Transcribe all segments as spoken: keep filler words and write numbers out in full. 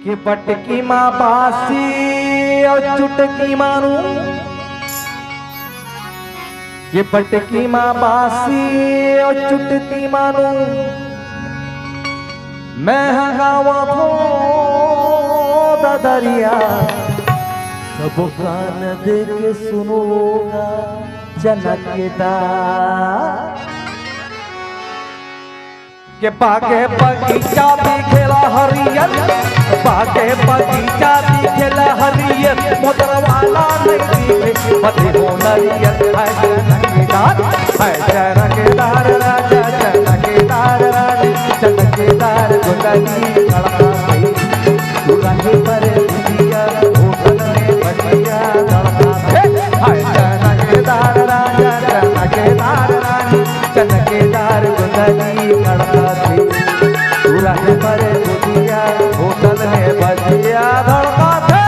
के बटकी मा बासी अउ चुटकी मा नून, के बटकी मा बासी अउ चुटकी मा नून। मैं ह गावत हों ददरिया, सब कान दे के सुनो गा चना के दार। के बागे बगीचा दिखेला हरियर, बागे बगीचा दिखेला हरियर, मोटर वाला नहीं दिखे, बदे हो नरियर। है चना के दार, है चना के दार, राजा चना के दार, रानी चना के दार, गोदली तड़का से। तू रहे पर भुजिया, होटल में भजिया तड़का से। है चना के दार, राजा चना के दार, रानी चना के दार, गोदली तड़का से। तू रहे पर भुजिया, होटल में भजिया तड़का से।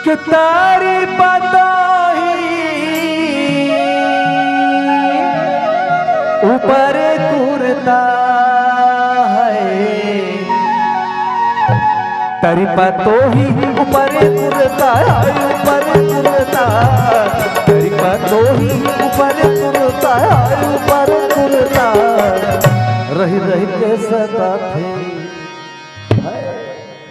के तारी पतोही ऊपर कुर्ता है, तारी पतोही ऊपर कुर्ता है, ऊपर कुर्ता, तारी पतोही ऊपर कुर्ता है, ऊपर कुर्ता। रही रही के सताथे,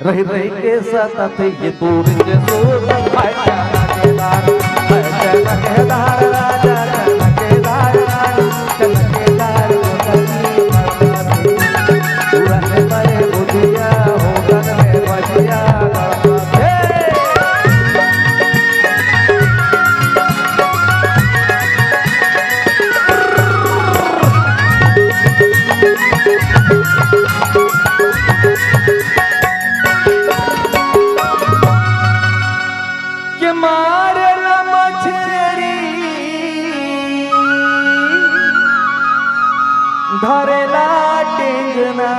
रही रही के सताथे ये तोर के सूत। है चना के दार, है चना के दार, राजा चना के दार, रानी चना के दार, गोदली तड़का से। तू रहे पर भुजिया, होटल में भजिया तड़का से। के मारेला मछरी, धरेला टेंगना।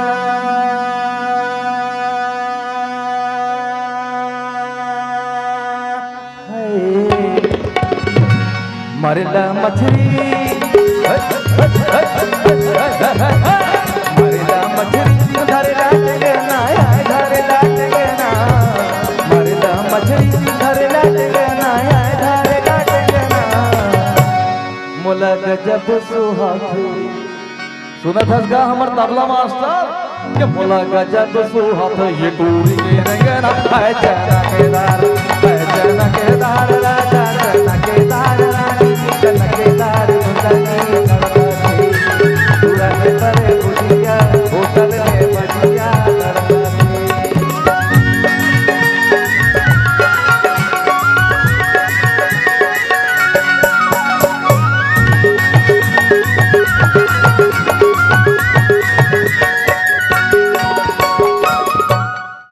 मरेला मछरी, मरेला मछरी, धरेला टेंगना, धरेला टेंगना। मरेला मछरी, धरेला टेंगना, धरेला टेंगना। मोला गजब सुहाथे। सुनत हस गा हमर तबला मास्टर, के मोला गजब सुहाथे ये टूरी के रेंगना। है चना के दार,